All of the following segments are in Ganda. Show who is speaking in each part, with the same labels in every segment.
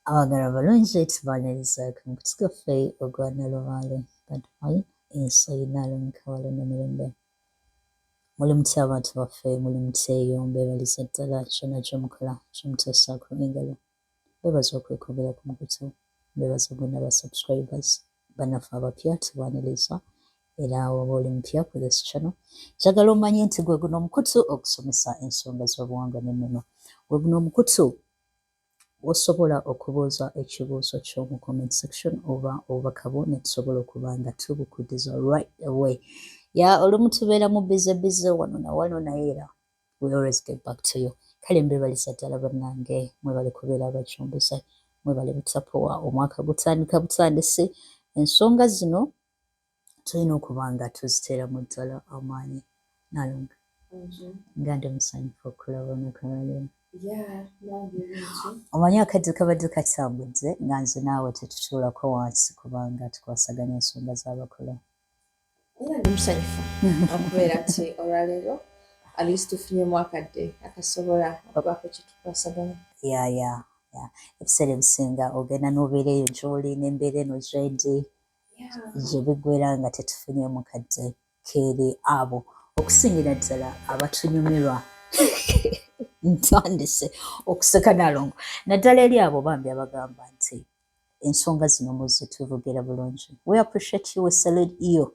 Speaker 1: Abaagala balungi, tubaaniriza ku mukutu gwaffe ogwa Nalubaale Badfine ensi Nalongo n'emirembe. Muli mutya abantu baffe? Muli mutya eyo? Mbeebaliza ddala kyonna kyemukola, kyemutuusaako engalo. Mbeebaza okwekuumira ku mukutu, mbeebaza mwenna ba subscribers. Bannaffe abapya tubaaniriza, era woba oli mupya ku this channel, njagala omanye nti gwe guno omukutu okusomesa ensonga z'obuwangwa n'ennono. Gwe guno omukutu osobola okubuuza ekibuuzo kyo mu comment section oba obubaka bwo, ne tusobola okuba nga tubukuddiza right away. Ya, olumu tubeera mu busy busy wano na wano, naye era we always get back to you. Kale mbebaliza ddala bannange, mwebale kubeera abacumbise, mwebale butapowa. Omwaka gutandika butandisi, ensonga zino tulina okuba nga tuziteeramu ddala amaanyi. Nalongo, nga ndi musanyufu okulaba olunaku lwaleero. Omanyi akadde kabadde katambudde nga nze naawe tetutuulako wansi kubanga tukwasaganya ensonga z'abakulu.
Speaker 2: Era ndi musanyufu okubeera nti olwaleero at least tufunyemu akadde akasobola okubaako kyetukwasaganya.
Speaker 1: Ya, ebiseera ebisinga ogenda n'obeera eyo gy'oli n'embeera eno gyendi gye biggwera nga tetufunyemu kadde keeri abo okusingira ddala abatunyumirwa. Ntandise okuseka, Nalongo. Naddala eri abo bambi abagamba nti ensonga zino muzituvugira bulungi, we appreciate you, we salute you.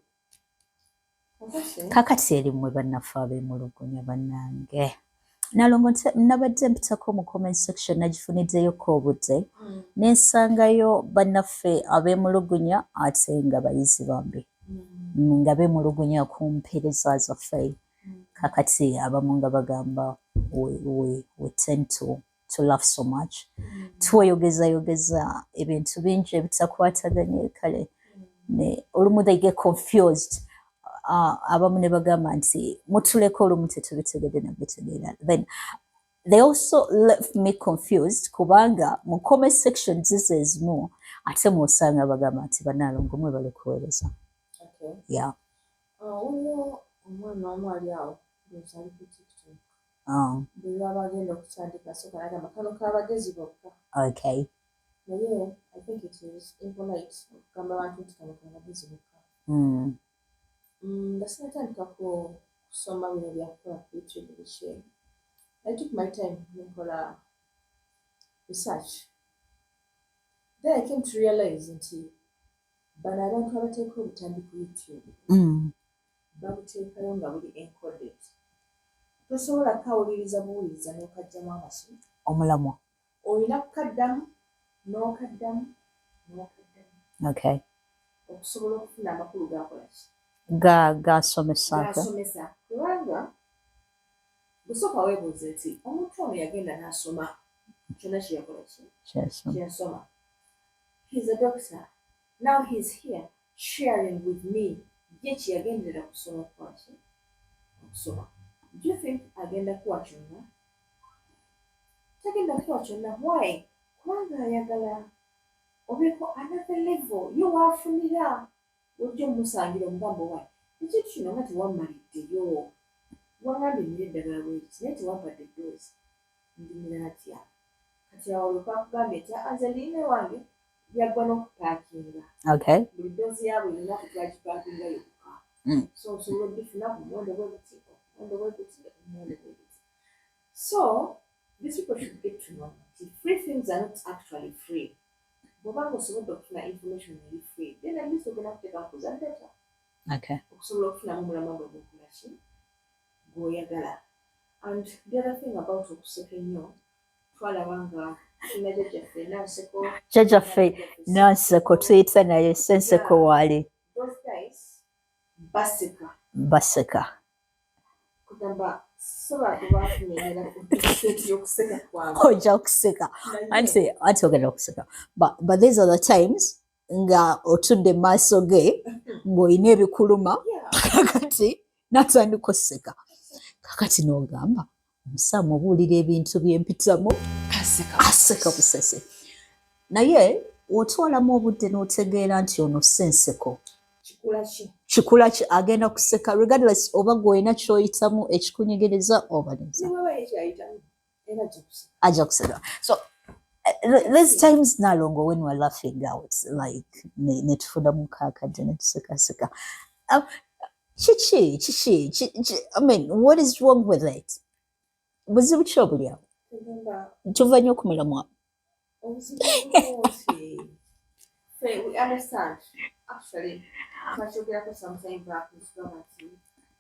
Speaker 1: Kakati eri mmwe bannaffe ab'emulugunya, bannange, Nalongo, nabadde mpitako mu comment section, nagifuniddeyo obudde, nensangayo bannaffe ab'emulugunya, ate nga bayizi bambi, nga beemulugunya ku mpeereza zaffe. Kakati abamu nga bagamba we tend to laugh so much, tweyogezayogeza ebintu bingi ebitakwataganye. Kale olumu they get confused. Abamu ne bagamba nti mutuleko, olumu tetubitegedde nabitegeera. Then they also left me confused kubanga mu comment section zizo ezimu ate mwosanga bagamba nti bannalongo mwebale kuweereza. Yeah.
Speaker 2: Waliwo omwana omu ali awo, ndowooza ali ku TikTok. Bwe lwaba agenda okutandika, asooka n'agamba kano k'abagezi bokka. Naye I think it is impolite okugamba abantu nti kano k'abagezi bokka. Nga sinatandika ku kusoma bino byakukola ku YouTube biki, I took my time nenkola research. Then I came to realize nti bano abantu abateeka obutambi ku YouTube babuteekayo nga buli encoded. Tosobola kukawuliriza buwuliriza n'okajjamu amaki
Speaker 1: omulamwa.
Speaker 2: Olina kukaddamu n'okaddamu n'okaddamu okusobola okufuna amakulu gakola ki
Speaker 1: ga gasomesa.
Speaker 2: Gasomesa, kubanga busooka weebuuze nti omuntu ono yagenda n'asoma kyonna kyeyakola ki kyeyasoma. He's a doctor, now he's here sharing with me ye kyeyagenderera kusoma kukola ki okusoma. Do you think agenda kuwa kyonna? Tagenda kuwa kyonna. Why? Kubanga ayagala obeeko another level ye waafunira ojja omusangira omugambo, "Why ekintu kino nga tewammaliddeyo? Wangambye mmira eddagala bweriti, naye tewampadde dose, ndimira atya?" Kati awo lwekakugambye nti, "Ah, nze ndiyina wange byaggwa n'okupaakinga. Buli dose ya buli lunaku twagipaakinga yokka. So osobola obifuna ku muwendo bwe guti, omuwendo bwe guti, omuwendo bwe guti." So these people should get to know nti free things are not actually free. Bw'obanga osobodde okufuna information eri free, then at least ogenda kuteekamu kuza data okusobola okufunamu omulamwa gwe gwokola ki gw'oyagala. And the other thing about okuseka ennyo, twalaba nga tulina jjajjaffe Nanseko.
Speaker 1: Jjajjaffe Nanseko, tuyita naye Senseko waali.
Speaker 2: Those guys baseka.
Speaker 1: Baseka.
Speaker 2: Kugamba sobola kubakunyonyera ku y'okuseka kwabwe.
Speaker 1: Ojja kuseka, anti ogenda okuseka, but these are the times nga otudde mu maaso ge ng'olina ebikuluma, kakati natandika oseka, kakati n'ogamba omusawo mubuulira ebintu byempitamu,
Speaker 2: aseka.
Speaker 1: Aseka busese. Naye otwalamu obudde n'otegeera nti ono senseko
Speaker 2: kikula ki
Speaker 1: kikula ki agenda kuseka regardless oba gw'olina ky'oyitamu ekikunyigiriza oba neza.
Speaker 2: Ne bwaba yekyayitamu era ajja kuseka.
Speaker 1: Ajja kuseka. So There's times, Nalongo, when we're laughing out, like netufunamu kakadde netusekaseka. Kiki kiki I mean, what is wrong with it? Buzibu ki obuli awo?
Speaker 2: Tugamba
Speaker 1: Tuva nnyo ku mulamwa.
Speaker 2: Obuzibu buliwo nti ffe we understand. Actually, twakyogerako sometime back, netugamba nti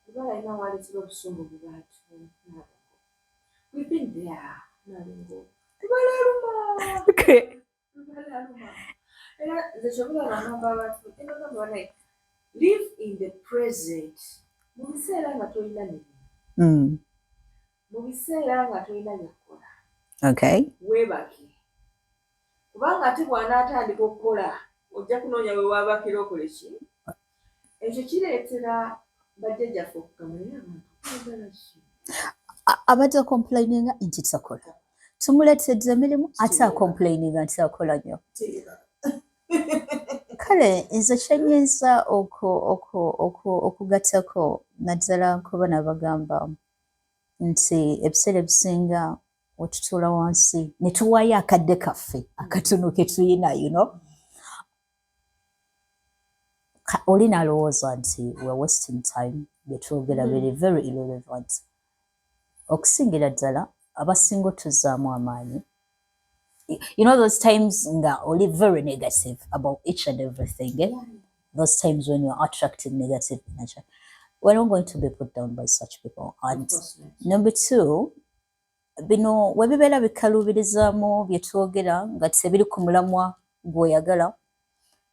Speaker 2: lubale alina waleetera obusungu mu bantu. Nalongo, we've been there. Nalongo, lubale aluma. Lubale aluma. Era nze kyobulaba ngamba abantu, enogamba banaye, live in the present. Mu biseera nga tolina mirimu, mu biseera nga tolina byakukola, weebake, kubanga ate bw'anaatandika okukola ojja kunoonya we waabakira okole ki. Ekyo kireetera bajjajjaffe okugamba, naye abantu kwagala ki?
Speaker 1: Abadde acomplaininga nti takola, tumuleetedde emirimu, ate acomplaininga nti akola nnyo.
Speaker 2: Teera.
Speaker 1: Kale nze kyenyinza okugattako, naddala nkuba nabagamba nti ebiseera ebisinga wetutuula wansi ne tuwaayo akadde kaffe akatono ke tuyina, oli n'alowooza nti we're wasting time, byetwogera biri very irrelevant. Okusingira ddala abasinga otuzaamu amaanyi, you know those times nga oli very negative about each and everything, eh? Those times when you're attracting negative energy, we're not going to be put down by such people. And
Speaker 2: Of course not.
Speaker 1: number two, bino we bibeera bikaluubirizaamu bye twogera nga tebiri ku mulamwa gw'oyagala,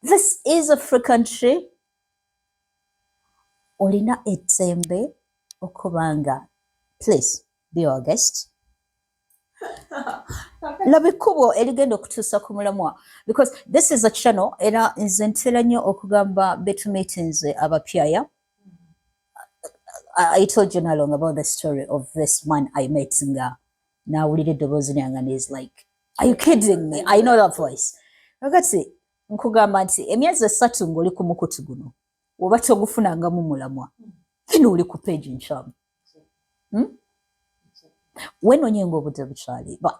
Speaker 1: this is a free country. Olina eddembe okuba nga, please be our guest, laba ekkubo erigenda okutuusa ku mulamwa, because this is a channel. Era nze ntera nnyo okugamba betumeetinze abapyaya. I told you, Nalong, about the story of this man I met nga nawulira eddoboozi lyange and is like, "Are you kidding me? I know that voice." Kakati nkugamba nti emyezi 3 ng'oli ku mukutu guno, oba togufunangamu mulamwa, ino oli ku page nkyamu. Wenoonye ng'obudde bukyali. But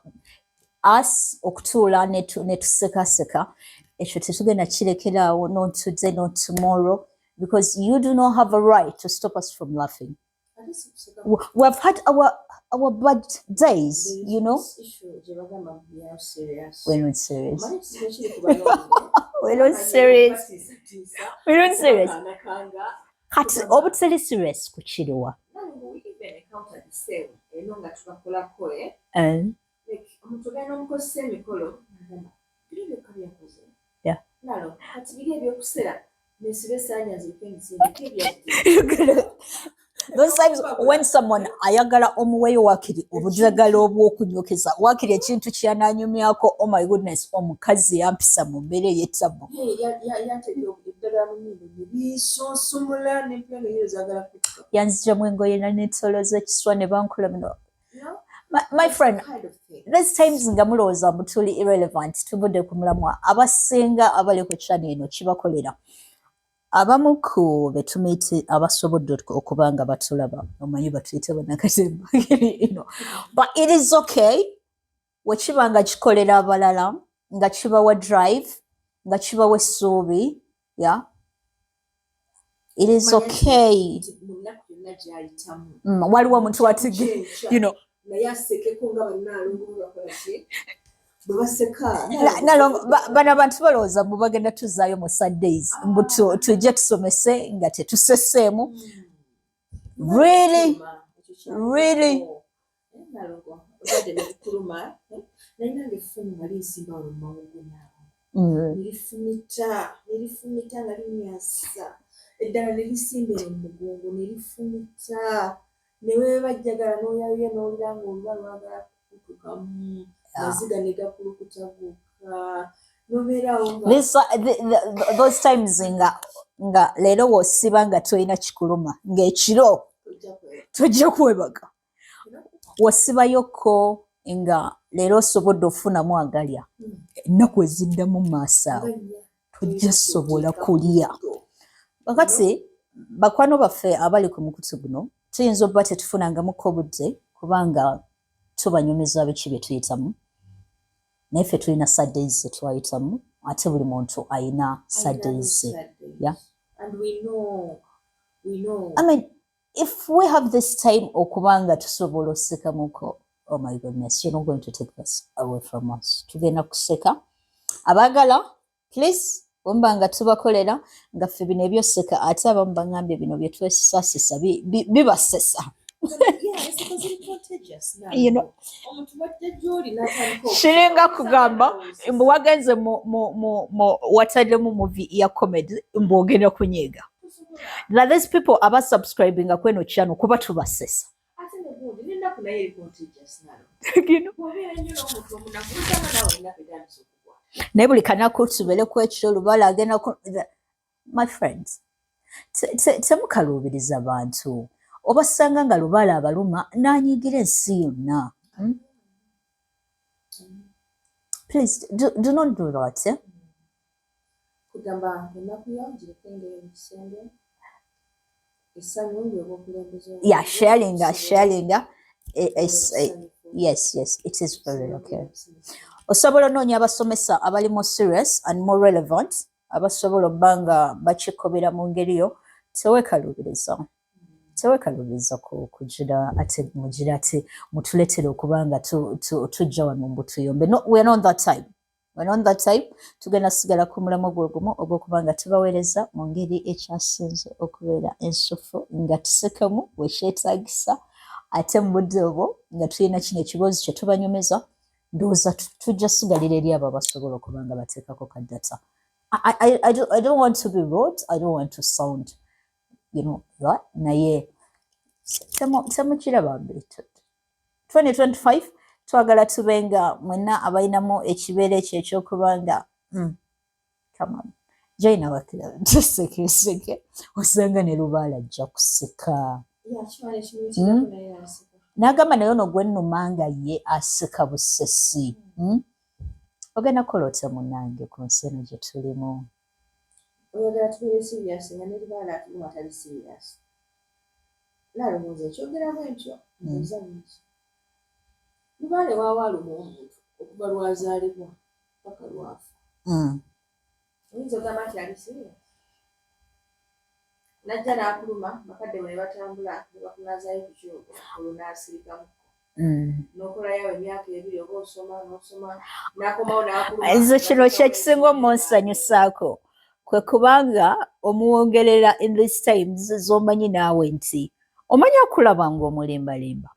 Speaker 1: us okutuula ne tusekaseka, ekyo tetugenda kirekeraawo, not today, not tomorrow, because you do not have a right to stop us from laughing.
Speaker 2: Ate si kuseka.
Speaker 1: We've had our bad days.
Speaker 2: This issue gye bagamba we are serious.
Speaker 1: We're not serious.
Speaker 2: Omanyi ekizibu ekiri ku balongo?
Speaker 1: We're not serious.
Speaker 2: Batiisatiisa,
Speaker 1: We're not serious.
Speaker 2: bakangakanga.
Speaker 1: Kati obutali serious ku kiriwa?
Speaker 2: Nalongo, we even encountered the same eno nga tubakolako, eh? Like, omuntu ogenda n'omukozesa emikolo, nagamba biri byokka byakoze. Nalo kati biri ebyokusera nesiba esaanya nziruke nzindike ebyadde.
Speaker 1: Those times when someone ayagala omuweyo wakiri obujagala obw'okunyokeza, wakiri ekintu kyananyumyako, "Oh my goodness, omukazi yampisa mu mbeera ey'ettabu."
Speaker 2: Yanteeka eddagala mu nnyindo ne binsonsomula nempula nga yo zaagala kutuka.
Speaker 1: Yanzigyamu engoye nanetoloza ekiswa ne bankola bino.
Speaker 2: You know?
Speaker 1: My friend,
Speaker 2: Kind of thing.
Speaker 1: these times nga mulowooza mbu tuli irrelevant, tuvudde ku mulamwa, abasinga abali ku channel eno kibakolera. Abamu ku betumiiti abasobodde okuba nga batulaba, omanyi batuyite bannakatemba, but it is okay. Wekiba nga kikolera abalala, nga kibawa drive, nga kibawa essuubi, yeah, it is
Speaker 2: Manya
Speaker 1: okay.
Speaker 2: nti mu nnaku yonna gy'ayitamu,
Speaker 1: Waliwo omuntu watige
Speaker 2: Kyenkya, naye asekeko nga bannaalongo bwe bakola ki, bwe baseka.
Speaker 1: Bano abantu balowooza mbu bagenda tuzaayo mu Sundays, mbu tujje tusomese nga tetuseseemu. Really? Really?
Speaker 2: Nalongo, ozadde nebikuluma, naye nange effumu nga linsimba wano mu mawuggwe naawe, nerifumita, nerifumita nga limyasa, eddala nerisimba eno mu mugongo, nerifumita neweeba jjagala n'oyawuya n'owulira nga oluba lwagala kukutukamu, maziga ne gakulukuta gokka nobeerawo nga
Speaker 1: Those times nga leero w'osiba nga tolina kikuluma, ng'ekiro
Speaker 2: tojja kweba.
Speaker 1: Tojja kwebaka. Wosibayokko nga leero osobodde okufunamu agalya, ennaku eziddamu mu maaso awo
Speaker 2: Nga nnya,
Speaker 1: tojja sobola
Speaker 2: tolina
Speaker 1: kulya.
Speaker 2: ky'oteeka.
Speaker 1: Kakati bakwano baffe abali ku mukutu guno, tuyinza okuba tetufunangamuko obudde kubanga tubanyumiza biki bye tuyitamu. Naye ffe tulina sad days ze twayitamu, ate buli muntu ayina sad days ze. Yeah.
Speaker 2: And we know, we know.
Speaker 1: I mean, if we have this time okuba nga tusobola osekamuko, oh my goodness, you're not going to take this away from us. Tugenda kuseka. Abaagala, please, bwemuba nga tubakolera nga ffe bino ebyoseka, ate abamu baŋŋambye bino bye twesasisa bibasesa.
Speaker 2: Yeah, it's because it's contagious now. Omuntu wajja gy'oli n'atandika
Speaker 1: Kiringa kugamba mbu wagenze mu wataddemu movie ya comedy, mbu ogenda kunyiiga.
Speaker 2: Tosobola.
Speaker 1: Na these people abasubscribinga kweno channel kuba tubasesa.
Speaker 2: Ate ne gundi n'ennaku nayo eri contagious nalo. Bw'obeera nnyo n'omuntu omunaku, osanga naawe ennaku etandise okugwa.
Speaker 1: Naye buli kanaku tubeere ku ekiro lubala agenda ku. My friends, temukaluubiriza bantu. Obasanga nga lubaale abaluma n'anyiigira ensi yonna. Please do not do that, eh?
Speaker 2: Kugamba ennaku yo gireke ng'eri mu kisenge, essanyu bw'eba okulembeza.
Speaker 1: Yeah, sharing, yes, it is very okay. Osobola onoonya abasomesa abali more serious and more relevant, abasobola obba nga bakikobera mu ngeri yo. Teweekaluubiriza kugira ate mugira ate mutuleetere okuba nga tujja wano mbu tuyombe. No, we are not that type. We're not that type. Tugenda sigala ku mulamwa gwe gumu ogw'okuba nga tubaweereza mu ngeri ekyasinze okubeera ensufu, nga tusekamu bwe kyetaagisa, ate mu budde obwo nga tulina kino ekiboozi kye tubanyumiza. Ndowooza tujja sigalira eri abo abasobola okuba nga bateekako ka data. I don't want to be rude. I don't want to sound, that. Naye temukiraba mbi. 2025 twagala tube nga mwenna abalinamu ekibeera ekyo ekyokuba nga come on, join our club, tusekeseke. Osanga ne lubaala ajja kuseka. N'agamba naye ono gwennuma nga ye aseka busesi. Ogenda kukola otya munnange ku nsi eno gye tulimu?
Speaker 2: Oyagala tubeere serious nga ne lubaale atuluma tali serious. Nalowooza ekyogera bwe ntyo, mbuuza bweki. Lubaale waawa aluma omuntu okuva lwazaalibwa paka lwafa. Oyinza ogamba nti ali serious? Najja n'akuluma, bakadde bo ne batambula ne bakunaazayo ku kyogo, olwo n'asirikamuko. N'okolayo emyaka 2 oba osoma n'osoma, n'akomawo n'akuluma.
Speaker 1: Nze kino kyekisinga omunsanyusaako kwe kubanga omuwongerera in these times z'omanyi naawe nti omanyi okulaba ng'omulimbalimba.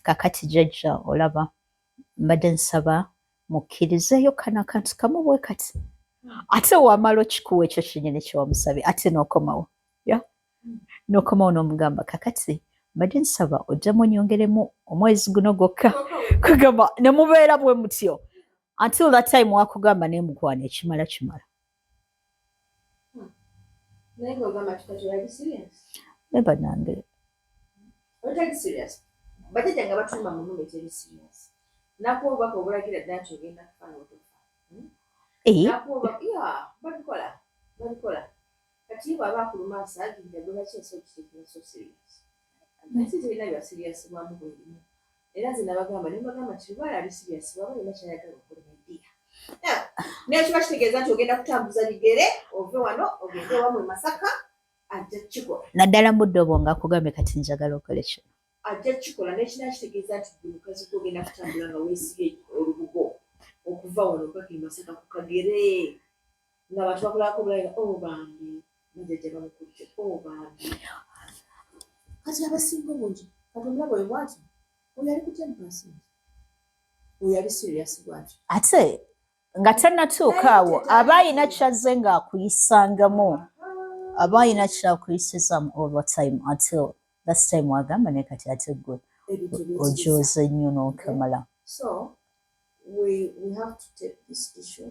Speaker 1: Kakati jjajja olaba mbadde nsaba mukkirizeeyo kano akantu kamu bwe kati, ate wamala okikuwa ekyo kyenyini kyewamusabye, ate n'okomawo ya n'okomawo n'omugamba, kakati mbadde nsaba oddemu onyongeremu omwezi guno gwokka. Kugamba ne mubeera bwe mutyo until that time wakugamba naye mukwano ekimala kimala.
Speaker 2: Naye ng'ogamba kika kyali serious.
Speaker 1: Naye bannange.
Speaker 2: Otali serious. Bajjajja nga batuluma mu nnuma eteri serious. Nakuwa obubaka obulagira ddala nti ogenda kufa n'otofa.
Speaker 1: Eh,
Speaker 2: Nakuwa obubaka, yeah, babikola, babikola. Kati bw'aba akuluma asaagirira, gwe lwaki ensi okiteekera so serious? Ensi terina bya serious bwamu bwerimu. Era nze nabagamba ne mbagamba nti lubaale ali serious bw'aba alina ky'ayagala okola idea. Naye kiba kitegeeza nti ogenda kutambuza bigere ove wano ogende ewamwe Masaka, ajja kukikola.
Speaker 1: Naddala mudde obwo ng'akugambye kati njagala okole kino.
Speaker 2: Ajja kukikola n'ekina kitegeeza nti gwe mukazi gwe ogenda kutambula nga weesibye olubugo okuva wano paka e Masaka ku kagere, ng'abantu bakulako obulayi, oh bambi bajjajja bamukutte, oh bambi. Kati abasinga obungi kati omulaba oyo bw'atyo, oyo ali ku 10%, oyo ali serious bw'atyo.
Speaker 1: Ate nga tannatuuka awo aba ayina kyazze ng'akuyisangamu, aba ayina kyakuyisizaamu all the time until that time wagamba naye kati ate gwe
Speaker 2: ebintu byekiriza.
Speaker 1: Ojooze nnyo n'okamala.
Speaker 2: So we have to take this issue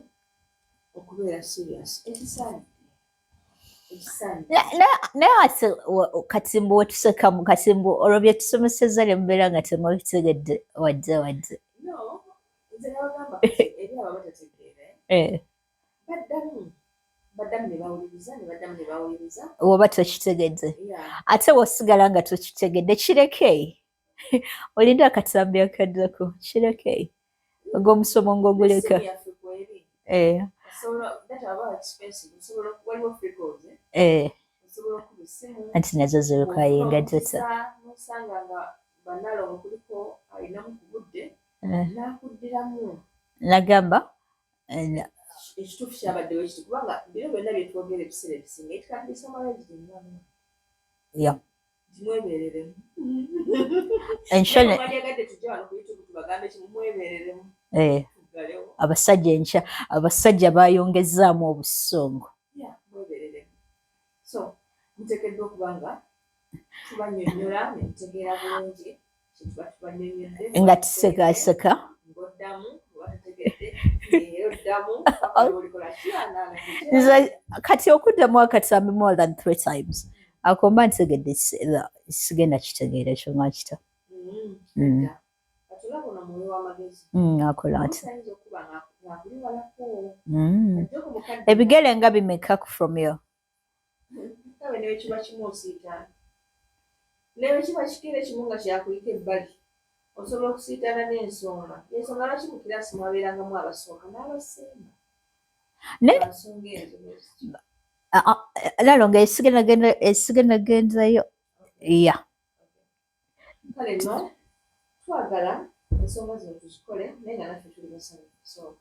Speaker 2: okubeera serious, ekisaanidde, ekisaanidde.
Speaker 1: Naye ate kati mbu wetusekamu, kati mbu olwo bye tusomesezza ne mubeera nga temubitegedde wadde.
Speaker 2: No, nze nabagamba kati eri abo abatategeera, baddamu ne bawuliriza, ne baddamu ne bawuliriza.
Speaker 1: Oba tokitegedde. Ate wosigala nga tokitegedde, kireke, olinde akatambi akaddako, kireke. Ogw'omusomo ng'oguleka.
Speaker 2: N'essimu yaffe kweri. Osobola, data aba expensive, osobola, waliwo free calls, eh? Osobola okuba essimu.
Speaker 1: Anti nazo zirukayinga data.
Speaker 2: Nosanga nga bannalongo kuliko alinamu ku budde n'akuddiramu.
Speaker 1: Nagamba
Speaker 2: ekituufu kyabaddewo kiti, kubanga bino byonna bye twogera ebiseera ebisinga, it can be summarized in one word. Nti mwebeereremu.
Speaker 1: Enshone.
Speaker 2: Mwandyagadde tujje wano ku YouTube tubagambe kimu, mwebeereremu. Tuggalewo.
Speaker 1: Abasajja enkya, abasajja bayongezaamu obusungu.
Speaker 2: Yeah, mwebeereremu. So muteekeddwa okuba nga tubanyonnyola ne mutegeera bulungi kyetuba tubanyonnyodde.
Speaker 1: Nga tusekaseka.
Speaker 2: Ng'oddamu oba totegedde, era oddamu paka lw'olikola kyanaana.
Speaker 1: Nze kati okuddamu akatambi more than three times, ako mba ntegedde, sigenda kitegeera ekyo nga kita.
Speaker 2: Kati olaba ono mwoyo w'amagezi.
Speaker 1: Akola ati.
Speaker 2: Ayinza okuba ng'akuli walako. Ajja ku mukadde.
Speaker 1: Ebigere nga bimeka from you?
Speaker 2: Kabe ne bwe kiba kimu osiitaana, ne bwe kiba kigere kimu nga kyakuliko ebbali, osobola okusiitaana n'ensonga. Ensonga lwaki mu kiraasi mwabeerangamu abasooka n'abasemba? Nsonga ezo bwe zityo.
Speaker 1: Nalonga esigendagendayo ya.
Speaker 2: Kale nno twagala ensonga zino tuzikole, naye nga naffe tuli basanyufu, so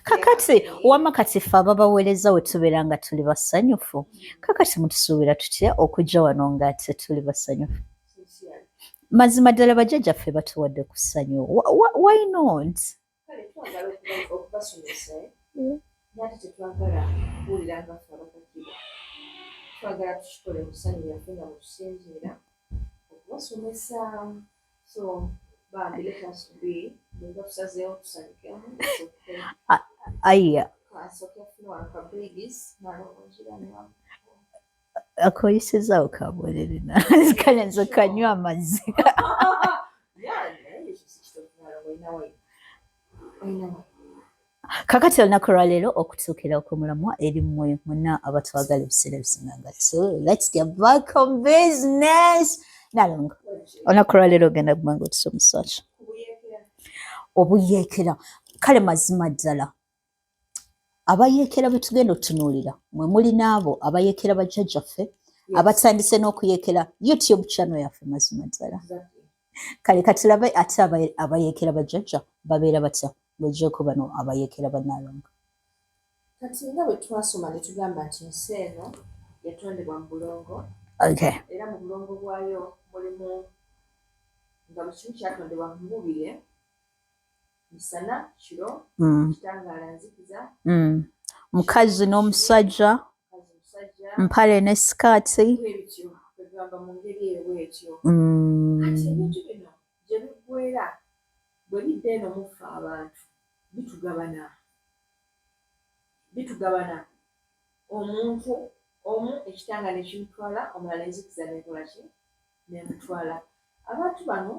Speaker 1: Kakati wamma kati ffe ababaweereza we tubeera nga tuli basanyufu, kakati mutusuubira tutya okujja wano nga tetuli basanyufu?
Speaker 2: Sincerely.
Speaker 1: Mazima ddala bajjajjaffe batuwadde ku ssanyu. Why not?
Speaker 2: Kale twagala okubasomesa, eh? Naye ate tetwagala kuwulira nga ffe abakakibwa. Twagala tukikole mu ssanyu lyaffe nga bwe okubasomesa. So bambi, let us be, bwe tusazeewo tusanyukemu, it's okay.
Speaker 1: Aya.
Speaker 2: Kasooke nfune wano ka Bigis nalowooza.
Speaker 1: Akoyisezaawo kabwerere, kale nze kanywa amazzi.
Speaker 2: Yeah, naye ekyo si kitono, olina wine, olina wine.
Speaker 1: Kakati olunaku lwaleero okutuukira okumulamwa eri mmwe mwenna abatwagala ebiseera ebisinga nga tu, let's get back on business. Nalongo, olunaku lwaleero ogenda kuba nga otusomesa ki?
Speaker 2: Kubuyeekera.
Speaker 1: Obuyeekera. Kale mazima ddala abayeekera be tugenda otunuulira, mwe muli n'abo abayeekera bajjajjaffe abatandise n'okuyeekera YouTube channel yaffe, mazima ddala. Kale katulabe ate abayeekera bajjajja babeera batya, ng'oggyeko bano abayeekera bannalongo.
Speaker 2: Kati nga bwe twasoma ne tugamba nti ensi eno yatondebwa mu bulongo, era mu bulongo bwayo mulimu nga buli kimu kyatondebwa mububire, misana, kiro, kitangaala, nzikiza.
Speaker 1: Mukazi n'omusajja.
Speaker 2: Mukazi, musajja.
Speaker 1: Mpale ne sikaati.
Speaker 2: Bwebityo, kwegamba mu ngeri eyo bwetyo. Kati ebintu bino gye biggweera, bwe bidda eno mufe abantu, bitugabana, bitugabana. Omuntu omu ekitanga ne kimutwala, omulala enzikiza nekola ki, nemutwala. Abantu bano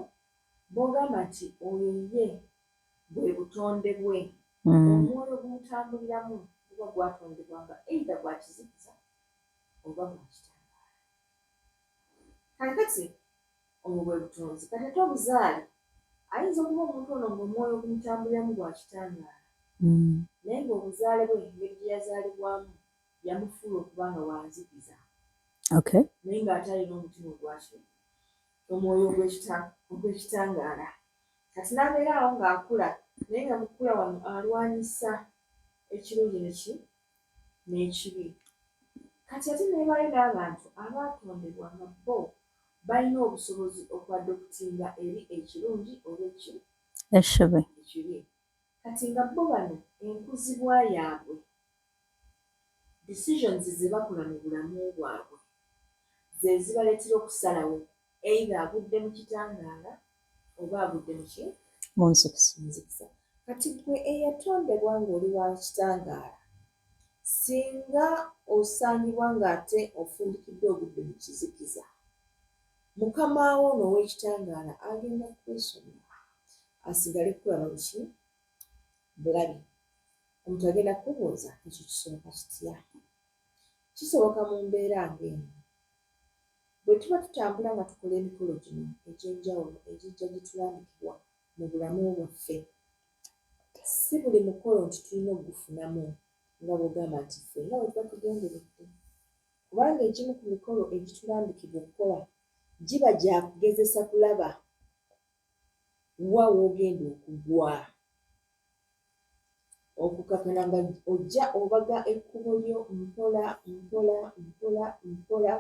Speaker 2: b'ogamba nti oyo ye bwe butonde bwe, omwoyo gumutambuliramu guba gwatondebwa nga either gwa kizikiza oba gwa kitangaala. Kakati obwo bwe butonzi. Kati ate obuzaale, ayinza okuba omuntu ono ng'omwoyo gumutambuliramu gwa kitangaala, naye ng'obuzaale bwe, engeri gye yazaalibwamu, yamufuula okuba nga wanzikiza, naye ng'ate alina omutima ogwaki, omwoyo ogw'ekitangaala. Kati n'abeera awo ng'akula, naye nga mukula wano alwanyisa ekirungi neki n'ekibi. Kati ate neebaayo n'abantu abaatondebwa nga bo balina obusobozi okuadoptinga eri ekirungi oba eki
Speaker 1: Ekibi.
Speaker 2: Ekibi. Kati nga bo bano enkuzibwa yaabwe, decisions ze bakola mu bulamu bwabwe ze zibaleetera okusalawo either agudde mu kitangaala oba agudde mu ki?
Speaker 1: Mu nzikiza.
Speaker 2: Nzikiza. Kati gwe eyatondebwa ng'oli wa kitangaala, singa osangibwa ng'ate ofundikiddwa ogudde mu kizikiza, mukama wo ono ow'ekitangaala agenda kwesonyiwa asigale kulaba buki bulabi. Omuntu agenda kukubuuza, ekyo kisoboka kitya? Kisoboka mu mbeera ng'eno: bwe tuba tutambula nga tukola emikolo gino egy'enjawulo egijja gitulambikibwa mu bulamu bwaffe. Si buli mukolo nti tulina okugufunamu nga bw'ogamba nti ffe nga bwe tuba tugenderedde, kubanga egimu ku mikolo egitulambikibwa okukola giba gya kugezesa kulaba wa w'ogenda okugwa, okukakkana nga ojja obaga ekkubo lyo mpola mpola mpola mpola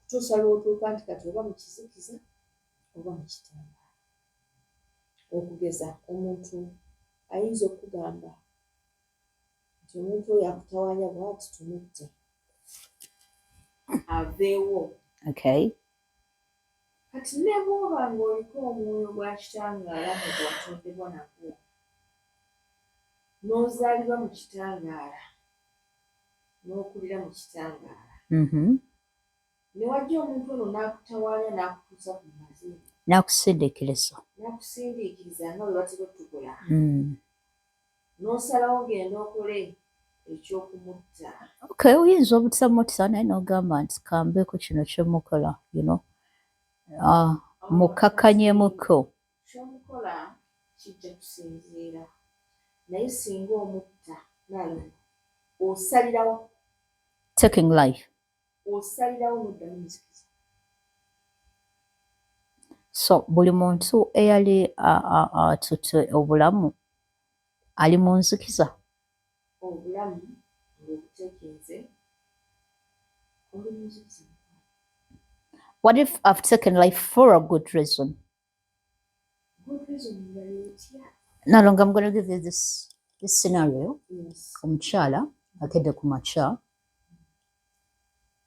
Speaker 2: okutuusa lw'otuuka nti kati oba mu kizikiza oba mu kitangaala. Okugeza omuntu ayinza okukugamba nti omuntu oyo akutawaanya bw'ati tumutte aveewo. Kati ne bw'oba ng'oliko omwoyo gwa kitangaala nga gwe watondebwa nagwo, n'ozaalibwa mu kitangaala, n'okulira mu kitangaala, ne wajja omuntu ono n'akutawaanya n'akutuusa ku mazi.
Speaker 1: N'akusindiikiriza.
Speaker 2: N'akusindiikiriza nga bwe batera otukola. N'osalawo genda okole ekyokumutta.
Speaker 1: Okay, oyinza obutamutta naye n'ogamba nti kambeeko kino kye mukola, mukkakkanyemuko.
Speaker 2: Ky'omukola kijja kusinziira, naye singa omutta, Naalongo, osalirawo.
Speaker 1: Taking life.
Speaker 2: Osalirawo n'oddamu muzikiza.
Speaker 1: So buli muntu eyali atutte obulamu ali mu nzikiza?
Speaker 2: Obulamu ng'obuteekinze oli mu nzikiza.
Speaker 1: What if I've taken life for a good reason?
Speaker 2: Good reason nga yetya?
Speaker 1: Nalongo, I'm going to give you this scenario.
Speaker 2: Yes.
Speaker 1: Omukyala akedde ku makya,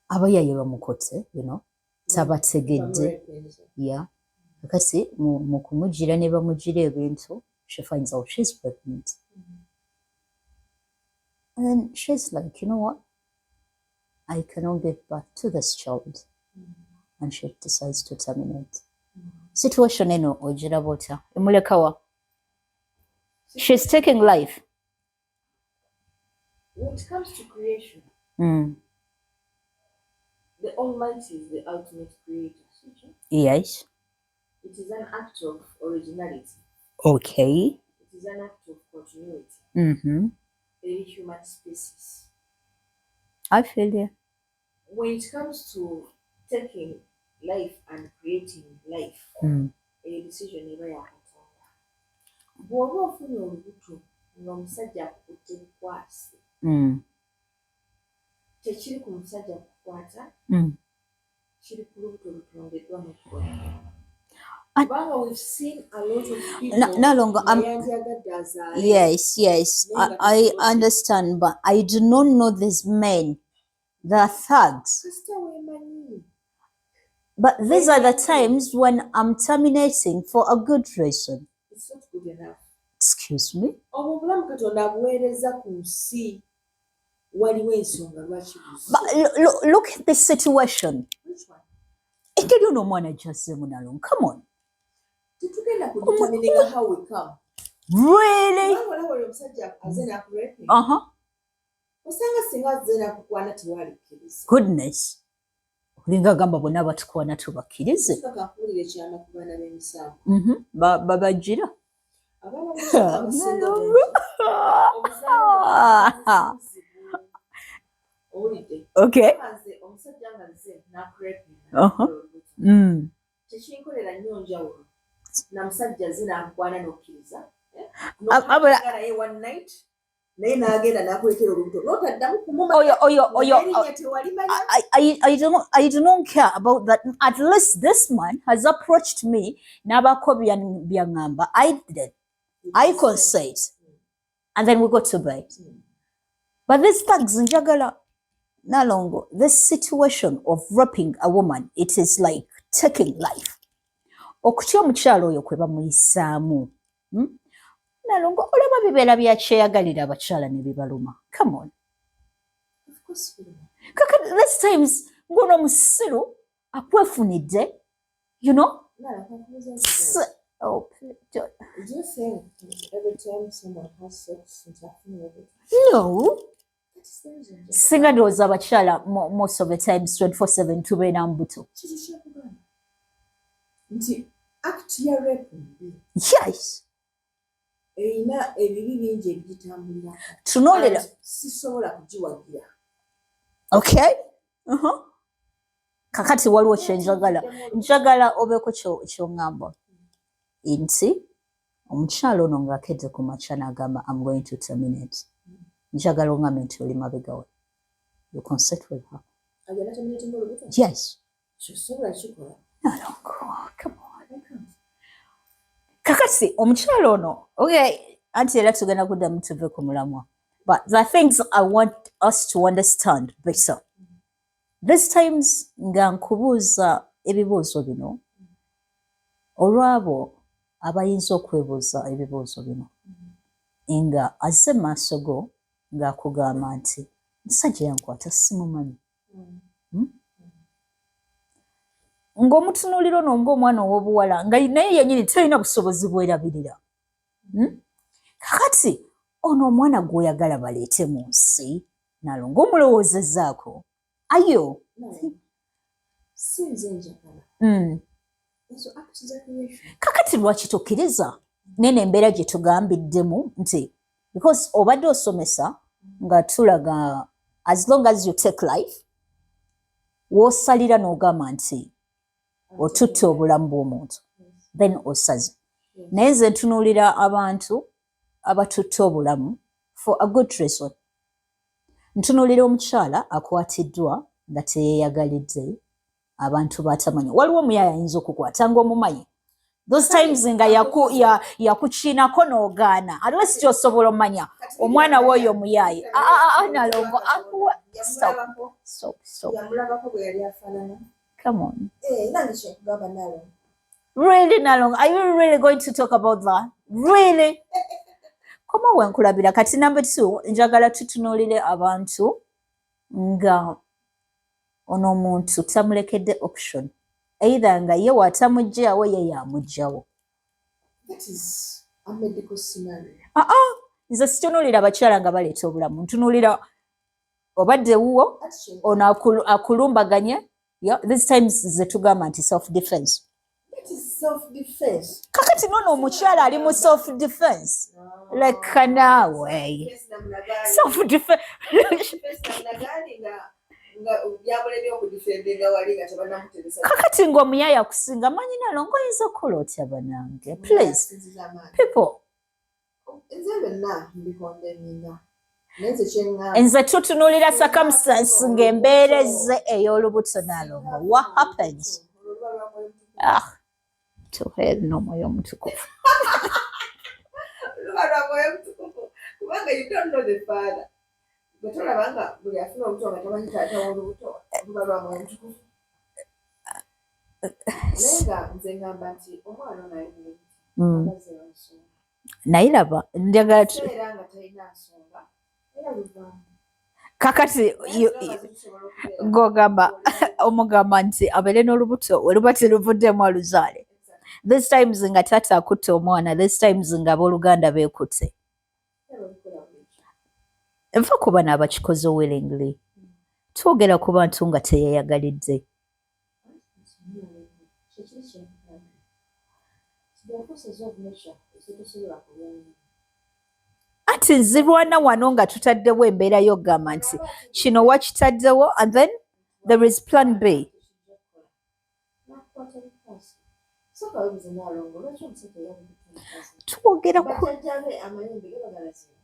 Speaker 1: abayaye bamukote, tabategedde. Yeah. Kakati mu kumugira ne bamugira ebintu, she finds out she's pregnant. And then she's like, "You know what? I cannot give birth to this child." And she decides to terminate. Situation eno ogiraba otya? Emulekawa? She's taking life.
Speaker 2: When it comes to creation, the Almighty is the ultimate creator.
Speaker 1: Yes.
Speaker 2: It is an act of originality. It is an act of continuity. A human species.
Speaker 1: I feel you.
Speaker 2: When it comes to taking life and creating life, eyo decision eba ya Katonda. Bw'oba ofunye olubuto ng'omusajja akukutte bukwasi, tekiri ku musajja kukwata, kiri ku lubuto lutondeddwa mu ggwe. Kubanga we've seen a lot of people
Speaker 1: Nalongo,
Speaker 2: nga yandyagadde azaale.
Speaker 1: Yes. I understand, but I do not know these men. They're thugs.
Speaker 2: Kasita weemanyi.
Speaker 1: But these are the times when I'm terminating for a good reason.
Speaker 2: It's not good enough.
Speaker 1: Excuse me?
Speaker 2: Obwo obulamu Katonda abuweereza ku nsi, waliwo ensonga lwaki buzi.
Speaker 1: But look at this situation.
Speaker 2: Which one?
Speaker 1: Engeri ono omwana gy'azzeemu, Nalongo. Come on.
Speaker 2: Tetugenda kudetermininga how we come.
Speaker 1: Really?
Speaker 2: Kubanga olaba oyo omusajja aze n'akurepinga, osanga singa azze n'akukwana tewalikkiriza.
Speaker 1: Goodness. Olinga agamba bonna batukwana tubakkirize.
Speaker 2: Kakuwulira ekyama ku baana b'emisango.
Speaker 1: Babagira.
Speaker 2: Abaana b'emisango abasinga obungi, obuzaale buzibu. Owulidde? Nze omusajja nga nze n'akurepinga, tekinkolera nnyo njawulo na musajja ze n'akukwana n'okkiriza, eh? Naye one night naye n'agenda n'akulekera olubuto n'otaddamu kumumanya.
Speaker 1: Oyo,
Speaker 2: Erinnya tewalimanya.
Speaker 1: I do not care about that. At least this man has approached me. N'abaako byaŋŋamba. I did. I consent. And then we go to bed. But these thugs, njagala, Nalongo, this situation of raping a woman, it is like taking life. Okutya omukyala oyo kwe bamuyisaamu. Nalongo, olaba bibeera bya kyeyagalira abakyala ne bibaluma. Come on.
Speaker 2: Of course biruma.
Speaker 1: Kaka these times ng'ono omusiru akwefunidde.
Speaker 2: Nala, kakubuuza nti,
Speaker 1: Oh, please don't.
Speaker 2: Do you think every time someone has sex nti afuna olubuto?
Speaker 1: No.
Speaker 2: That is the reason.
Speaker 1: Singa ndowooza abakyala most of the times 24/7 tubeera mbuto.
Speaker 2: Kiki kyakugamba nti act ya rape mbi?
Speaker 1: Yes.
Speaker 2: Erina ebibi bingi ebigitambulirako.
Speaker 1: Tunuulira.
Speaker 2: Sisobola kugiwagira.
Speaker 1: Okay. Kakati waliwo kyenjagala, njagala obeeko kyoŋŋamba nti omukyala ono ng'akedde ku makya n'agamba, "Am going to terminate," njagala oŋŋambe nti oli mabega we, you consent with her.
Speaker 2: Agenda terminating olubuto?
Speaker 1: Yes.
Speaker 2: Kisobola kikola.
Speaker 1: Nalongo, come on. Kakati omukyala ono, okay, anti era tugenda kuddamu tuve ku mulamwa, but the things I want us to understand better this times nga nkubuuza ebibuuzo bino, olwabo abayinza okwebuuza ebibuuzo bino, nga azze mu maaso go ng'akugamba nti musajja yankwata simumanyi, Ng'omutunuulira ono ng'omwana ow'obuwala nga naye yennyini talina busobozi bwerabirira, Kakati ono omwana gw'oyagala baleete mu nsi, Nalongo, omulowoozezaako ayo?
Speaker 2: Si nze njagala. Ezo acts za creation.
Speaker 1: Kakati lwaki tokkiriza nene embeera gye tugambiddemu nti because obadde osomesa nga tulaga as long as you take life, w'osalira n'ogamba nti otutte obulamu bw'omuntu, then osaze. Naye nze ntunuulira abantu abatutte obulamu for a good reason. Ntunuulira omukyala akwatiddwa nga teyeeyagalidde, abantu batamanyi. Waliwo omuyaaya ayinza okukwata ng'omumanyi those times nga yakukiinako n'ogaana, at least osobola omanya omwana w'oyo omuyaaye. Ah, ah, ah, Nalongo, stop, stop, stop.
Speaker 2: Yamulabako bwe yali afaanana.
Speaker 1: Come on.
Speaker 2: Eh, nange kyenkugamba, Nalongo.
Speaker 1: Really, Nalongo, are you really going to talk about that? Really? Koma wenkulabira. Kati number two, njagala tutunuulire abantu nga ono omuntu tamulekedde option, either nga ye watamugjawo, ye yamuggyawo.
Speaker 2: That is a medical scenario.
Speaker 1: Aa, nze situnuulira abakyala nga baleeta obulamu, ntunuulira obadde wuwo
Speaker 2: Ati kye-
Speaker 1: ono akulumbaganye. Yeah, these times ze tugamba nti self defense.
Speaker 2: That is self-defense.
Speaker 1: Kakati nono omukyala ali mu self defense, leka naawe.
Speaker 2: Defense namna gani?
Speaker 1: Self defense.
Speaker 2: Defense namna gani nga byamulemye okudefendinga wali nga tebannamuteresa?
Speaker 1: Kakati ng'omuyaya akusinga manyi, Nalongo, oyinza okukola otya banange? Please.
Speaker 2: Asinziza amaanyi.
Speaker 1: People.
Speaker 2: Nze byonna mbikondeminga, naye nze kyeŋŋamba,
Speaker 1: Nze tutunuulira circumstance ng'embeera ezze ey'olubuto, Nalongo. What happens?
Speaker 2: Olwo luba lwa Mwoyo Mutukuvu.
Speaker 1: Ah, to hell n'omwoyo omutukuvu.
Speaker 2: Luba lwa Mwoyo Mutukuvu, kubanga you don't know the father. Bwe tolaba nga buli afuna olubuto nga tamanyi taata w'olubuto, luba lwa Mwoyo Mutukuvu. Naye nga nze ngamba nti omwana ono ali mu abaze lwa nsonga.
Speaker 1: Naye laba, njagala
Speaker 2: Era nga talina nsonga, era luvaamu.
Speaker 1: Kakati
Speaker 2: Naye tusobola okubeera
Speaker 1: ng'ogamba omugamba nti abeere n'olubuto, we luba teruvuddemu aluzaale. This times nga taata akutte omwana, this times nga abooluganda beekutte.
Speaker 2: Era babikola bulijjo.
Speaker 1: Nfa ku bano abakikoze willingly, twogera ku bantu nga teyeeyagalidde.
Speaker 2: Kyekiri kyenkugambye. The forces of nature ezitosobola kulwanya.
Speaker 1: Anti nzirwana wano nga tutaddewo embeera y'okugamba nti kino wakitaddewo and then there is plan B.
Speaker 2: Nakukwata bukwasi. Sooka weebuuze, Naalongo, lwaki omusajja yabukutte omukazi?
Speaker 1: Twogera ku
Speaker 2: Bajjajja be amayembe gabagalazinga.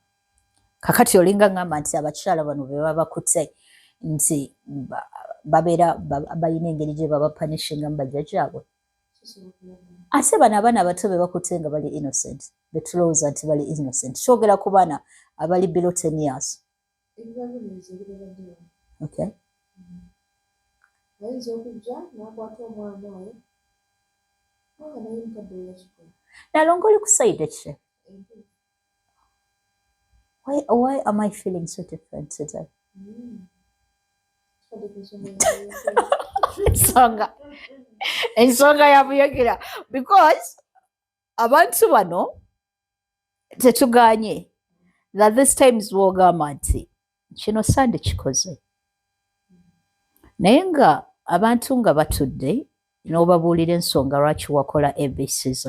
Speaker 1: Kakati olinga ngamba nti abakyala bano be baba bakutte nti babeera balina engeri gye baba punishingamu bajjajjaabwe.
Speaker 2: Kisobola okulabula.
Speaker 1: Ate bano abaana abato be bakutte nga bali innocent, betulowooza nti bali innocent, twogera ku baana abali below 10 years.
Speaker 2: Ebibabonereza ebibabadde wano.
Speaker 1: Okay.
Speaker 2: Ayinza okujja n'akwata omwana oyo, kubanga naye mukadde we yakikola.
Speaker 1: Nalongo, oli ku side ki?
Speaker 2: Entuufu.
Speaker 1: Why am I feeling so different today?
Speaker 2: Kifadde ku nsonga ya
Speaker 1: Ensonga ya buyogera, because abantu bano tetuganye that this times wogamba nti kino sande kikoze, naye nga abantu nga batudde n'obabuulira ensonga lwaki wakola ABCZ,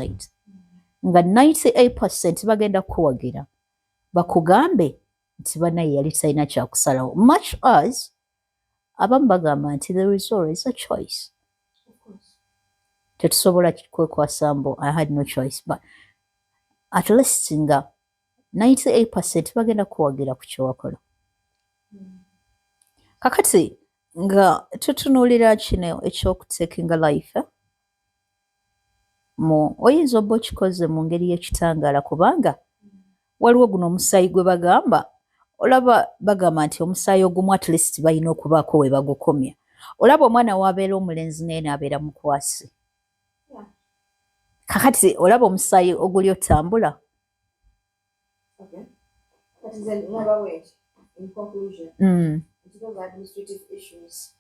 Speaker 1: Nga 98% bagenda kukuwagira, bakugambe nti banaye yali talina kyakusalawo, much as abamu bagamba nti there is always a choice.
Speaker 2: Of course.
Speaker 1: Tetusobola kwekwasa mbu I had no choice, but at least nga 98% bagenda kuwagira ku kyewakola. Kakati nga tutunuulira kino ekyokutakinga life, eh? Mu oyinza obba okikoze mu ngeri y'ekitangaala, kubanga waliwo guno omusaayi gwe bagamba, olaba bagamba nti omusaayi ogumu at least balina okubaako we bagukomya. Olaba omwana waabeera omulenzi naye n'abeera mukwasi. Kakati olaba omusaayi oguli otambula.
Speaker 2: Okay. Kati nze ngamba bwenti, in conclusion, nti those administrative issues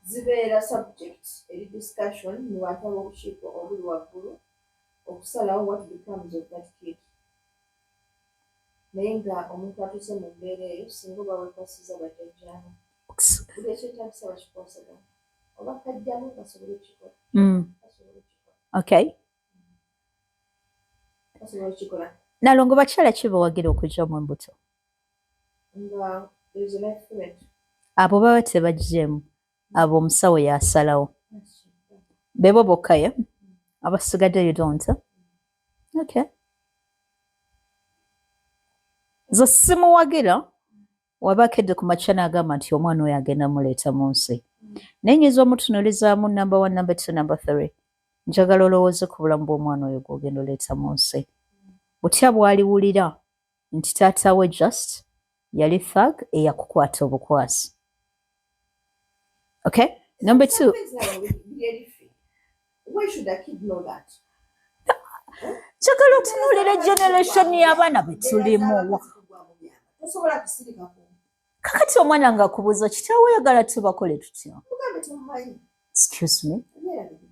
Speaker 2: zibeera subject eri discussion mu bantu ab'obukiiko obuli waggulu okusalawo what becomes of that kid. Naye nga omuntu atuuse mu mbeera eyo, singa oba weekwasiza bajjajjaawo, buli ekyetaagisa bakikwasaganya oba kajjamu basobole okukikola. Basobole okukikola. Basobola okukikola.
Speaker 1: Nalongo, bakyala ki bawagira okugyamu embuto?
Speaker 2: Nga there is a life threat.
Speaker 1: Abo baba tebagyemu, abo omusawo yasalawo. Bebo bokka ye abasigadde, you don't, eh? Okay, nze simuwagira waba akedde ku makya n'agamba nti omwana oyo agenda muleeta mu nsi, naye nyinza omutunuulizaamu number one, number two, number three. Njagala olowooze ku bulamu bw'omwana oyo gw'ogenda oleeta mu nsi, butya bw'aliwulira nti taata we just yali thug eyakukwata obukwasi. Okay, number two.
Speaker 2: Some things now biri eri ffe. Why should a kid know that?
Speaker 1: Njagala otunuulira generation y'abaana be tulimu.
Speaker 2: Tosobola kusirikako.
Speaker 1: Kakati omwana ng'akubuuza, kitaawe oyagala tubakole tutya?
Speaker 2: Mugambe tomumanyi.
Speaker 1: Excuse me?
Speaker 2: Byerabire.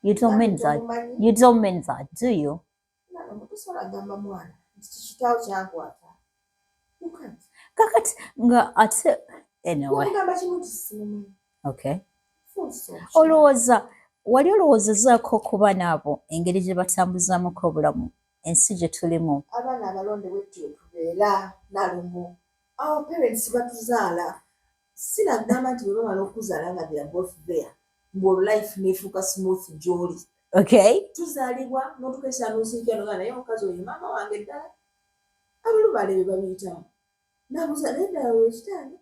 Speaker 1: You don't mean that.
Speaker 2: Tomumanyi.
Speaker 1: You don't mean that, do you?
Speaker 2: Nalongo, tosobola kugamba mwana nti kitaawo kyankwata. You can't.
Speaker 1: Kakati nga ate anyway.
Speaker 2: Omugamba kimu nti simumanyi.
Speaker 1: Okay.
Speaker 2: Full stop.
Speaker 1: Olowooza wali olowoozezaako ku baana abo, engeri gye batambuzaamuko obulamu, ensi gye tulimu?
Speaker 2: Abaana abalonde bwetyo tubeera, Nalongo. Our parents batuzaala, sinagamba nti bwe bamala okuzaala nga they are both there, ng'olwo life neefuuka smooth gy'oli. Tuzaalibwa n'otukeesa n'osiikira noga, naye omukazi oyo maama wange ddala? Abalubaale be babiyitamu, nabuuza, naye ddala oyo kitange?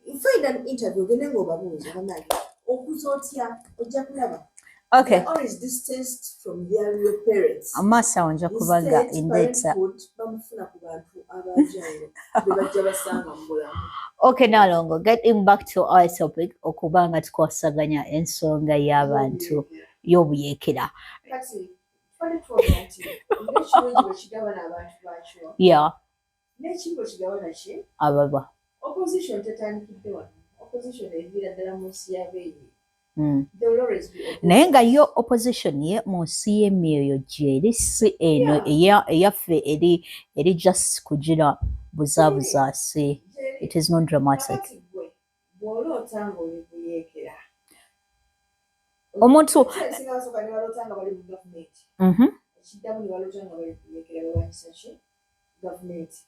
Speaker 2: Find an interview, ogende ng'obabuuza, bannange, okuza otya? Ojja kulaba. They are always distanced from their real parents.
Speaker 1: Amaaso awo nja kuba nga
Speaker 2: Instead,
Speaker 1: endeeta.
Speaker 2: parenthood bamufuna ku bantu abanjawulo be bajja basanga mu bulamu.
Speaker 1: Okay, Nalongo, getting back to our topic, okuba nga tukwasaganya ensonga y'abantu y'obuyeekera.
Speaker 2: Kati twali twogera nti ng'ekirungi bwe kigabana abantu bakyo, n'ekibi bwe kigabana ki?
Speaker 1: Ababa.
Speaker 2: Opposition tetandikidde wano. Opposition eviira ddala mu nsi y'abeeyi. There will always be opposition.
Speaker 1: Naye nga yo opposition ye mu nsi y'emyoyo gyeri, si eno eyaffe eri just kugira buzaabuza, si
Speaker 2: Gyeri.
Speaker 1: it is not dramatic.
Speaker 2: Kakati gwe bw'oloota ng'oli buyeekera, ebisinga basooka ne baloota nga bali mu gavumenti, ekiddamu ne baloota nga bali buyeekera balwanyisa ki? Gavumenti.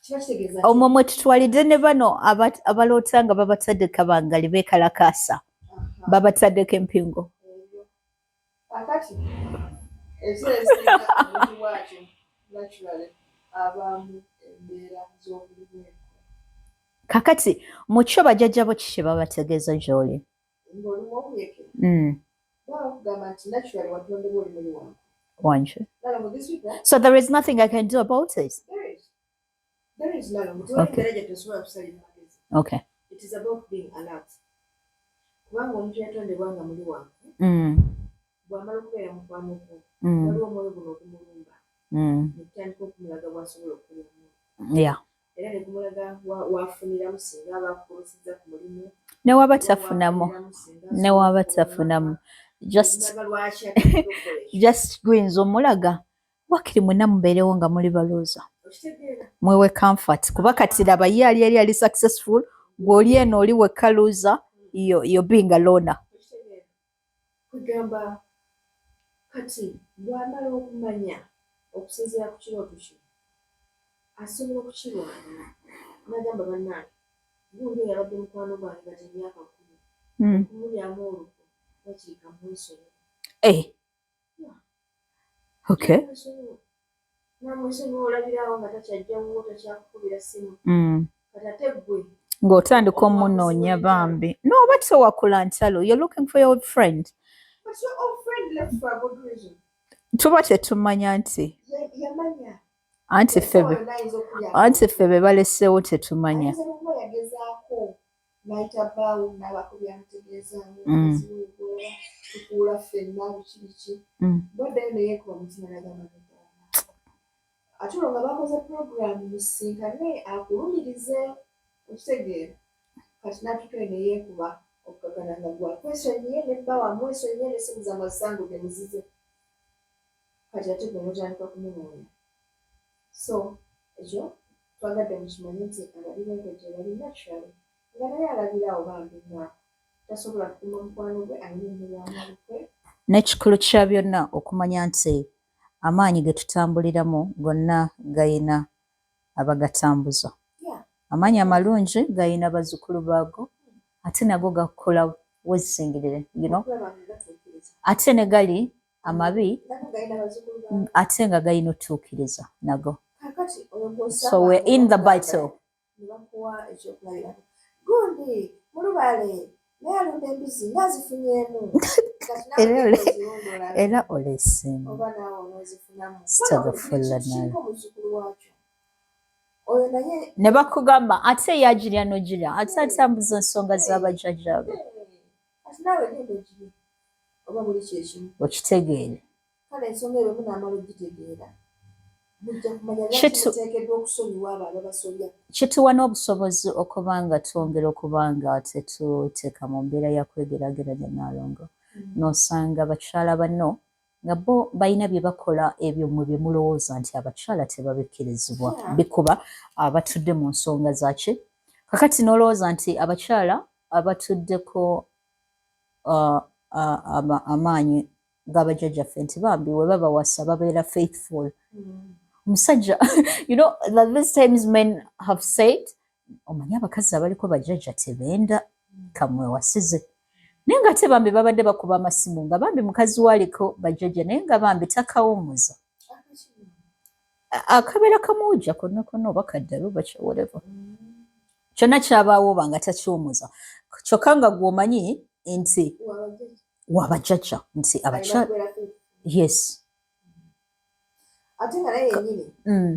Speaker 2: Kiba kitegeeza nti
Speaker 1: Omwo mwe tutwalidde ne bano abaloota nga babatadde kabangali beekalakaasa, babataddeko empingu.
Speaker 2: Ebyo. Kakati ebiseera ebisinga omuntu bw'atyo naturally abaamu embeera z'obuli bw'enkwe.
Speaker 1: Kakati mu kyo bajjajja bo kiki babategeeza gy'oli?
Speaker 2: Ng'olimu obuyeekera, baba bakugamba nti naturally watondebwa oli muli wange.
Speaker 1: Wanje.
Speaker 2: Nalongo, these people,
Speaker 1: So there is nothing I can do about it?
Speaker 2: There is. There is, Nalongo. Tewali mbeera gye tosobola kusalira magezi. It is about being alert. Kubanga omuntu yatondebwa nga muli wange, bw'amala okubeera mukwano gwo, waliwo omwoyo guno ogumulumba, ne gutandika okumulaga bw'asobola okukoleramu. Era ne gumulaga waafuniramu singa aba akukozesezza ku mulimu,
Speaker 1: Ne waba
Speaker 2: oba
Speaker 1: tafunamu,
Speaker 2: waafuniramu singa
Speaker 1: ne
Speaker 2: asobola
Speaker 1: waba
Speaker 2: okukola
Speaker 1: tafunamu, just
Speaker 2: gumulaga lwaki atandika okukola ekyo.
Speaker 1: Just guyinza omulaga wakiri mwenna mubeerewo nga muli balooza.
Speaker 2: Okitegeera?
Speaker 1: Mwewe comfort, kuba kati laba ye ali eri ali successful, gw'oli eno oli wekka loser, you're being a loner.
Speaker 2: Okitegeera? Kugamba Kati bw'amala okumanya okusinziira ku kirooto kino, asobola okukirwanira n'agamba, "Bannange, gundi oyo abadde mukwano gwange kati emyaka 10, okumulyamu olukwe wakiri kamwesonyiwe." Namwesonyiwa, olabirawo nga takyajjawo, takyakukubira ssimu. Kati ate ggwe
Speaker 1: Ng'otandika omunoonya bambi, n'oba tewakula ntalo, you're looking for your old friend.
Speaker 2: But your old friend left for a good reason.
Speaker 1: Tuba tetumanya nti
Speaker 2: Yamanya.
Speaker 1: Anti ffe
Speaker 2: Essaawa yonna ayinza okulya.
Speaker 1: Anti ffe be baleseewo tetumanya.
Speaker 2: Ayinza n'okuba yagezaako n'ayita bbaawo n'abaako byamutegeezaamu, obuzibu bw'oba tukuula ffenna, biki biki. Bwaddayo ne yeekuba mutima n'agamba, "Nedda." Ate olwo nga bakoze puroguramu musisinkane akulumirize, okitegeera? Kati n'atuukayo ne yeekuba okukakana nga gwakwesonyiye ne bba wamwesonyiye n'essimu zammwe azisangudde muzize. Kati ate gwe n'otandika kumunoonya. So ekyo twagadde mukimanye nti abali b'enkwe gye bali naturally, nga naye alabirawo bambi nga tasobola kukuuma mukwano gwe, alina omulyamu olukwe.
Speaker 1: N'ekikulu kya byonna okumanya nti amaanyi ge tutambuliramu gonna gayina abagatambuza. Amaanyi amalungi gayina bazzukulu baago, ate nago gakola wezingirire.
Speaker 2: Okulaba nga gatuukiriza.
Speaker 1: Ate ne gali amabi
Speaker 2: Nago galina bazzukulu baago.
Speaker 1: Ate nga gayina otuukiriza nago.
Speaker 2: Kakati oyo gw'osanga
Speaker 1: So we're in the battle.
Speaker 2: Ne bakuwa ekyokulabirako, gundi mulubaale naye alunda embizi ng'azifunyeemu. Kati naawe genda ozirunde olabe
Speaker 1: Era oleesimu.
Speaker 2: Oba naawe onoozifunamu.
Speaker 1: Astagfirullah.
Speaker 2: Kiriko muzzukulu waakyo oyo naye.
Speaker 1: Ne bakugamba ate yagirya n'ogirya, ate atambuza ensonga z'abajjajjaabe.
Speaker 2: Kati naawe genda ogirye oba buli kyekimu.
Speaker 1: Okitegeere.
Speaker 2: Kale ensonga eyo bwe munaamala ogitegeera, mujja kumanya lwaki muteekeddwa okusonyiwa abo ababasobya.
Speaker 1: Kituwa n'obusobozi okuba nga twongera okuba nga tetuteeka mu mbeera ya kwegeraageranya, Naalongo. N'osanga bakyala banno nga bo balina bye bakola, ebyo mmwe bye mulowooza nti abakyala tebabikkirizibwa bikuba abatudde mu nsonga zaki. Kakati n'olowooza nti abakyala abatuddeko amaanyi g'abajjajjaffe nti bambi we babawasa babeera faithful. Omusajja, that these times men have said, omanyi abakazi abaliko bajjajja tebenda, kamwewasize. Naye nga ate bambi babadde bakuba amasimu nga bambi mukazi waaliko bajjajja, naye nga bambi takawummuza. Akabeera kamuwujja konna konna oba kaddalu oba whatever. Kyonna kyabaawo oba nga takiwummuza, kyokka nga gw'omanyi nti wabajjajja nti abakyala, yes.
Speaker 2: Ate nga naye yennyini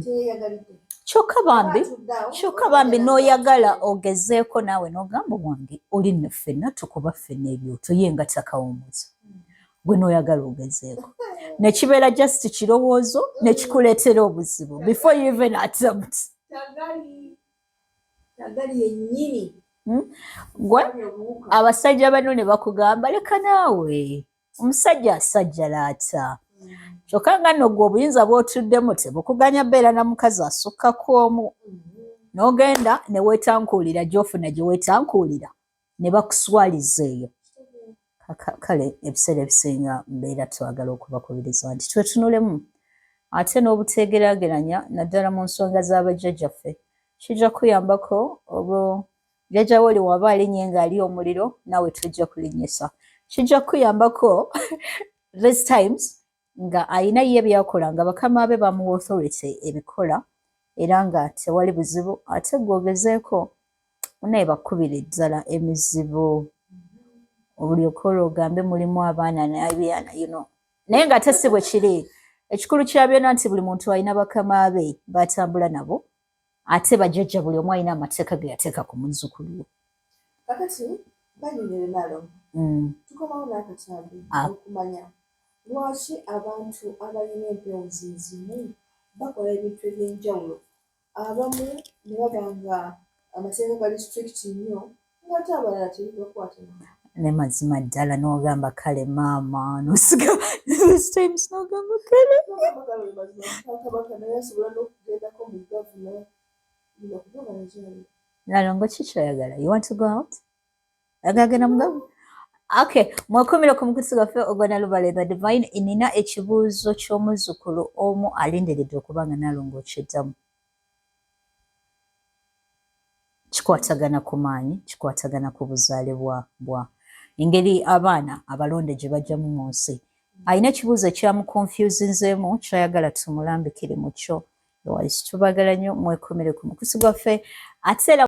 Speaker 2: teyeyagalidde.
Speaker 1: Kyokka bambi n'oyagala ogezeeko naawe n'ogamba, wange oli nno ffenna tukuba ffenna ebyoto, ye nga takawummuza, gwe n'oyagala ogezeeko, nekibeera just kirowoozo nekikuleetera obuzibu before you even attempt.
Speaker 2: Tagali yennyini.
Speaker 1: Gwe abasajja bano ne bakugamba, leka naawe, omusajja asajjala ata? Kyokka nga nno gwe obuyinza bw'otuddemu tebukuganya beera na mukazi asukka ku omu, n'ogenda ne weetankuulira gy'ofuna gye weetankuulira ne bakuswaliza eyo. Kale ebiseera ebisinga mbeera twagala okubakubiriza nti twetunulemu ate n'obuteegeraageranya, naddala mu nsonga z'abajjajjaffe. Kijja kuyambako oba jjajja wo oli waba alinnye ng'ali omuliro, naawe tojja kulinnyisa. Kijja kuyambako these times nga ayina ye byakola nga bakama be bamuwa authority ebikola era nga tewali buzibu, ate gwogezeeko naye bakubira eddala emizibu olyoke olwo ogambe mulimu abaana nabyana, naye nga ate si bwe kiri. Ekikulu kya byonna nti buli muntu alina bakama be batambula nabo, ate bajjajja buli omu alina amateeka ge yateeka ku muzzukulu we.
Speaker 2: Kakati banyonyole nalo. Tukomawo n'akatambi okumanya lwaki abantu abalina empewo zezimu bakola ebintu ebyenjawulo, abamu ne baba nga amateeka gali strict nnyo, ng'ate abalala tebibakwata.
Speaker 1: Ne mazima ddala n'ogamba kale maama, nosiga these times n'ogamba kale.
Speaker 2: Kabaka naye asobola n'okugendako mu gavuna bino kubanga nakyali.
Speaker 1: Nalongo, kikyoyagala? You want to go out? Ayagala genda mu gavu. Okay, mwekumire ku mukutu gwaffe ogwa Nalubale The Divine. Nina ekibuuzo ky'omuzzukulu omu alindiridde okuba nga Nalongo okiddamu. Kikwatagana ku maanyi, kikwatagana ku buzaale bwa engeri abaana abalonde gye bajjamu mu nsi. Alina ekibuuzo ekyamukonfuzinzeemu ky'ayagala tumulambikire mu kyo. Otherwise tubagala nnyo, mwekumire ku mukutu gwaffe ate era.